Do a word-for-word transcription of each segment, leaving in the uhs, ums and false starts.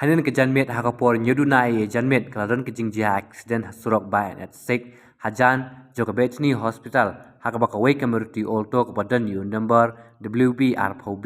Hadien ka janmiet ha ka por hynñiew duna ïa ka janmiet ka la don ka jingjia aksiden ha surok ba en et sik hajan jong ka Bethany Hospital ha kaba kawei ka Maruti Alto kaba don ïa u number W B arphew B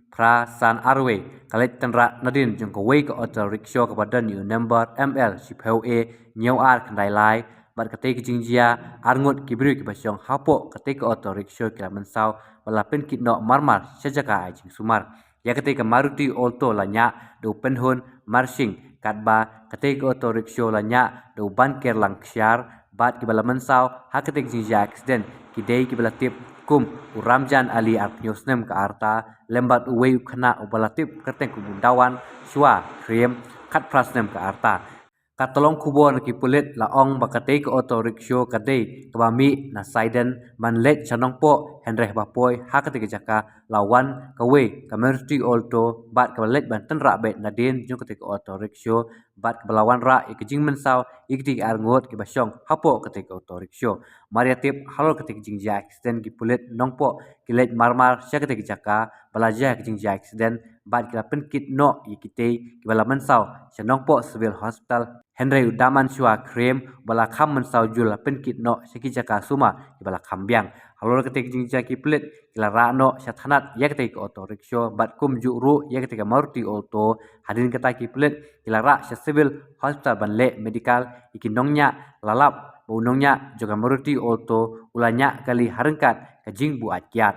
phra san arwei ka leit tynrah nadien jong kawei ka auto rickshaw kaba don ïa u number M L shiphew A hynñiew ar khyndai lai bad katei ka jingjia arngut ki briew kiba shong hapoh katei ka auto rickshaw ki la mynsaw bad la pynkit noh marmar sha jaka ai jingsumar. Ïa katei ka Maruti Alto la ñiah da u Pynhun Marsing katba katei ka auto rickshaw la ñiah da u Banker Langksiar bad kiba la mynsaw ha katei ka jingjia aksiden ki dei kiba la tip kum u Ramjan Ali arphew snem ka rta lem bad uwei u khynnah uba la tip kyrteng kum u Dawan Shwa Khriem khatphra snem ka rta. Ka tnat khubor na ki pulit la ong ba katei ka auto rickshaw ka dei kaba mih na Saiden ban leit sha Nongpoh, hynrei haba poi ha katei ka jaka la wan kawei ka Maruti Alto bad kaba leit ban tynrah beit nadien jong katei ka auto rickshaw bad kaba la wanrah ïa ka jingmynsaw ïa kitei ki arngut kiba shong hapoh katei ka auto rickshaw. Mar ïa tip halor katei ka jingjia aksiden ki pulit Nongpoh ki leit marmar sha katei ka jaka ba la jia ka jingjia aksiden bad ki la pynkit noh ïa kitei kiba la mynsaw sha Nongpoh Civil Hospital. Hynrei u Daman Shwa Khriem uba la kham mynsaw jur la pynkit noh sha ki jaka sumar kiba la kham biang. Halor katei ka jingjia ki pulit ki la rah noh sha thanat ïa katei ka auto rickshaw bad kumjuh ruh ïa katei ka Maruti Alto. Hadien kata ki pulit ki la rah sha Civil Hospital ban leh medical ïa ki nongñiah. La lap ba u nongñiah jong ka Maruti Alto u la ñiah kali ha ryngkat ka jingbuaid kiad.